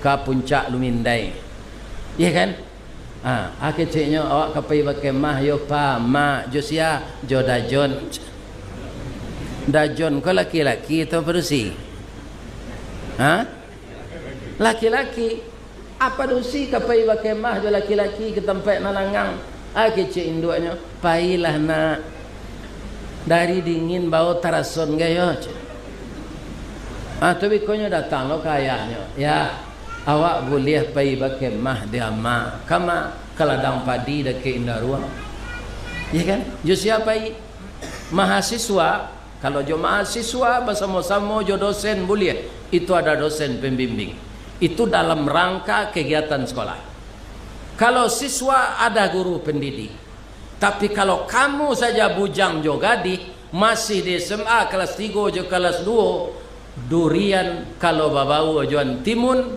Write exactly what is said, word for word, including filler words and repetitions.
ka Puncak Lumindai. Iya kan? Ah, ah, keceknyo, "Awak ka pai bakemah yo, Pa, Ma, jo sia?" "Jo Dajon." Dajon ko laki-laki atau padusi? Ha? Laki-laki. Apa dusi ka pai bakemah jo laki-laki ka tampek nan langang? Ah, kecek induaknyo, "Pailah, Nak. Dari dingin bao tarason gayo," cek. Ah, tu bikonyo datang lo ka ayahnyo. "Yah, awak buliah pai bakemah di ama." Kama? Ka ladang padi dakek Indaruang. Iya kan? Jo sia pai? Mahasiswa. Kalau jo mahasiswa basamo-samo jo dosen buliah, itu ada dosen pembimbing. Itu dalam rangka kegiatan sekolah. Kalau siswa ada guru pendidik. Tapi kalau kamu saja bujang jo gadih, masih di S M A kelas tigo jo kelas duo, durian kalau babaua jo antimun,